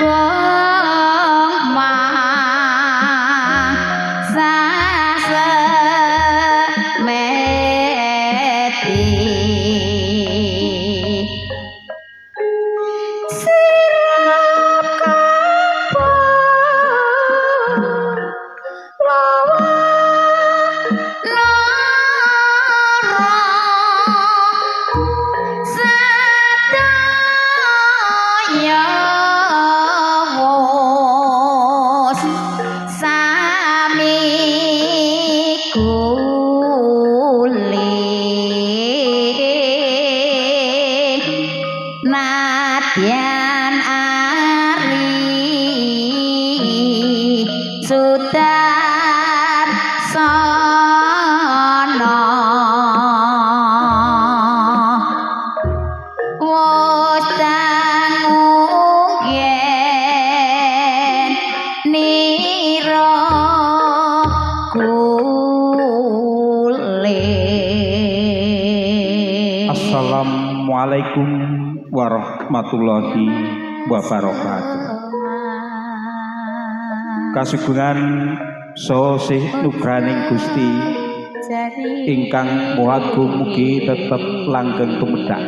Agung Meti sirap kapal lawa loro sedaya wus sami kuli nadyan ari Sudarsono wus dangu yen nira kule. Assalamualaikum warahmatullahi wabarakatuh. Kasugengan saha sih nugrahaning Gusti ingkang Maha Agung, mugi tetep langgeng tumedhak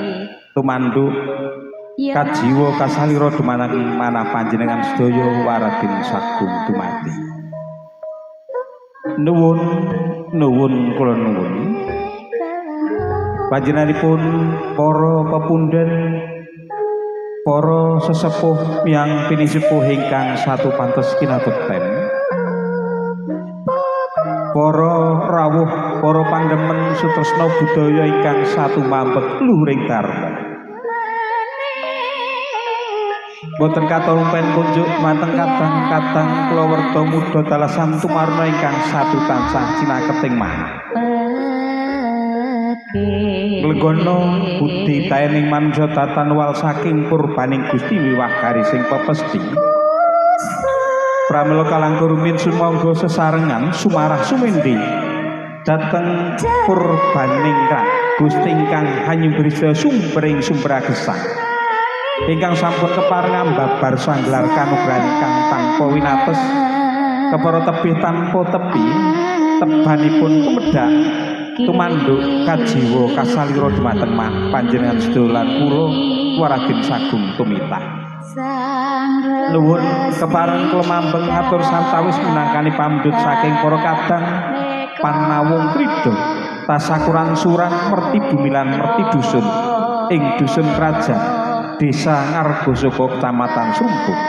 tumanduk kajiwa kasalira dumateng manah panjenengan sedaya waradin sagung dumadi. Nuwun nuwun kula nuwun panjenenganipun para pepundhen, para sesepuh yang pinisepuh ingkang satu pantes kinatuten, para rawuh, para pandemen sutresna budaya ingkang satu mambek luhuring dharma. Boten katalumpen kunjuk dumateng kadang-kadang kulawarga muda dalasan tumarna ingkang satu tansah cinaketing manah. Nglenggana budi taening manungsa datan wal saking purbaning Gusti wiwah garising pepesti. Pramila kalangkung rumiyin sumangga sesarengan sumarah sumindi dhateng purbaning Gusti ingkang hanyumbri sumbering sumber gesang. Ingkang sampun kepareng ambabar sanggelar kanugrahan ingkang tanpa winates, kepara tebih tanpa tepi, tebanipun tumedhak tumanduk kajiwa kasalira dumateng panjenengan sedaya lan kula waradin sagung tumitah. Nuwun kepareng klemambeng atur sawetawis minangkani pamundhut saking para kadang panawung krida tasakuran suran merti bumi lan merti dusun ing dusun Krajan, Desa Ngargosoka, Kecamatan Srumbung.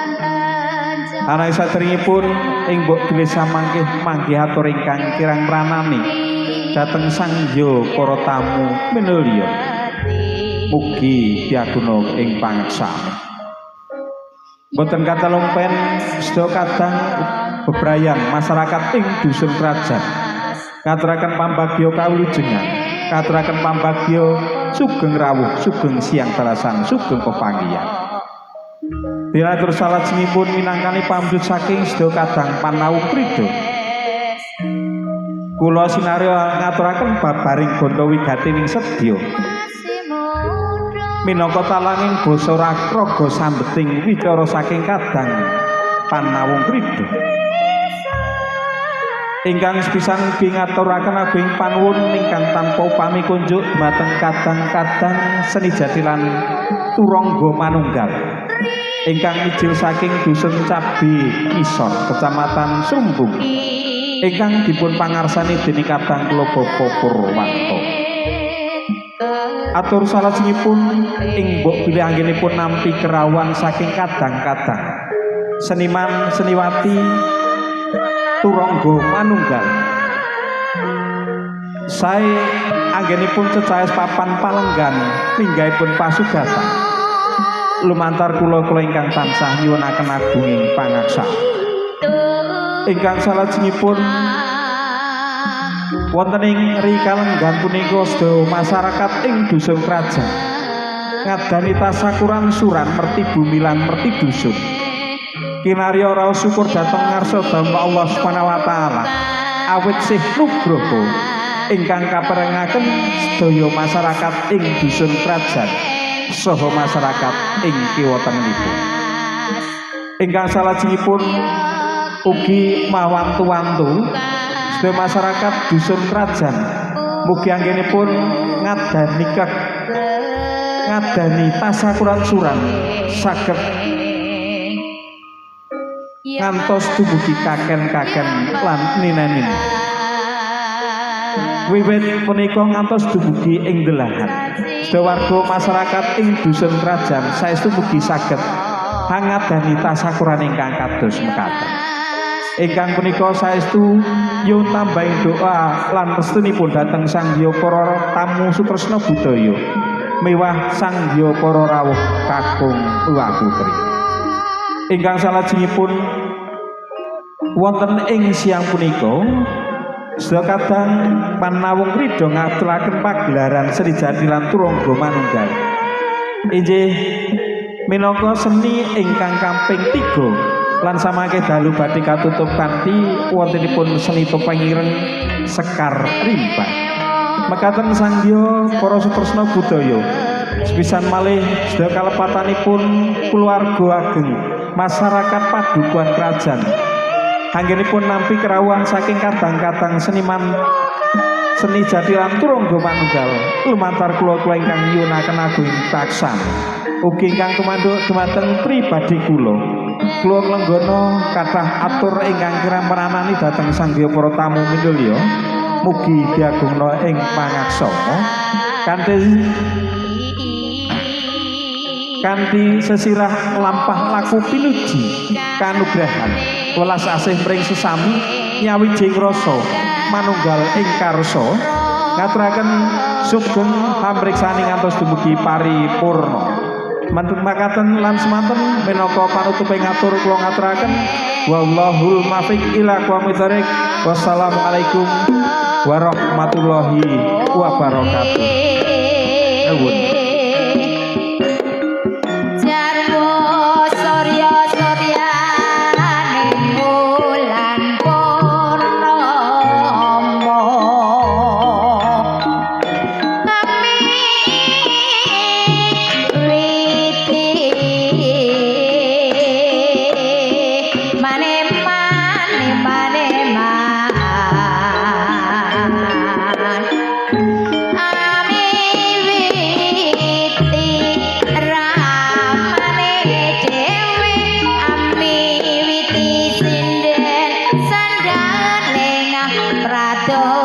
Ananging saderengipun ing mbok bilih samangke manggih atur ingkang kirang mranani dhateng sangya para tamu minulya. Mugi piaguna ing pangeksane. Boten katalumpen sedaya kadang bebrayan masyarakat ing dusun Krajan ngaturaken pambagya kawilujengan, ngaturaken pambagya sugeng rawuh, sugeng siang dalasan, sugeng pepanggihan. Dinatur salajengipun minangkani pamundhut saking sedaya kadang panawung krida. Kula sinarya ngaturaken babaring ganda wigatining sedya. Minangka talanging basa raga sambeting wicara saking kadang panawung krida. Ingkang sepisan ugi ngaturaken agunging panuwun ingkang tanpa upami kunjuk dumateng kadang-kadang seni jathilan turangga manunggal ingkang mijil saking dusun Cabe Kisor, Kecamatan Srumbung, ingkang dipun pangarsani dening kadang kula Bapak Purwanto. Atur salajengipun ing mbok bilih anggenipun nampi kerawuhan saking kadang-kadang seniman seniwati turangga manunggal sae anggenipun cecawis papan palenggan minggahipun pasugatan lumantar kula-kula ingkang tansah nyuwunaken agunging pangaksa. Ingkang salajengipun wonten ing rikalenggan punika sedaya masyarakat ing dusun Krajan ngadani tasakuran suran merti bumi lan merti dusun kinarya raos syukur dhateng ngarsa dalem Allah Subhanahu wa taala awit sih nugroho ingkang kaparengaken sedaya masyarakat ing dusun Krajan saha masyarakat ing kiwa tengenipun. Ingkang salajengipun ugi mawantu-wantu sedaya masyarakat dusun Krajan mugi anggenipun ngadani tasakuran suran saged ngantos dumugi kaken-kaken lan ninen-ninen. Wiwit punika ngantos dumugi ing delahan. Sedaya warga masyarakat ing dusun Krajan saestu mugi saged hangadani tasakuran ingkang kados mekaten. Ingkang punika saestu nyuwun tambahing doa lan restunipun dhateng Sang Hyang para tamu sutresna budaya miwah Sang Hyang para rawuh kakung miwah putri. Ingkang salajengipun wonten ing siang punika sedaya kadang panawung ridho ngaturaken pagelaran seni jathilan turangga manunggal. Inggih minangka seni ingkang kaping 3 lan samangke dalu badhe katutup kanthi wontenipun seni topeng ireng Sekar Rimba. Mekaten sangya para sutresna budaya sepisan malih sedaya kalepatanipun kulawarga ageng masyarakat padukuhan Krajan anggenipun nampi kerawuhan saking kadang-kadang seniman seni jathilan turangga manunggal lumantar kula-kula ingkang nyuwunaken agung taksan ugi ingkang tumanduk dumateng pribadi kula. Kula nglenggana kathah atur ingkang kirang-meranani dhateng sangya para tamu minulya mugi diagungna ing pangaksama kanthi sesirah lampah laku pinuji kanugrahan welas asih mring sesami nyawijing rasa manunggal ing karsa ngaturaken sugeng pamriksani ngantos dumugi paripurna. Makaten lan semanten minangka panutupe ngatur kula ngaturaken wallahul muwaffiq ila aqwamit thoriq. Wassalamualaikum warahmatullahi wabarakatuh. Nuwun. Jarwo surya suryane wulan purnama kami witi mane mane mane man ami witi ramane dhewe ami witi sinden sandane pradonga.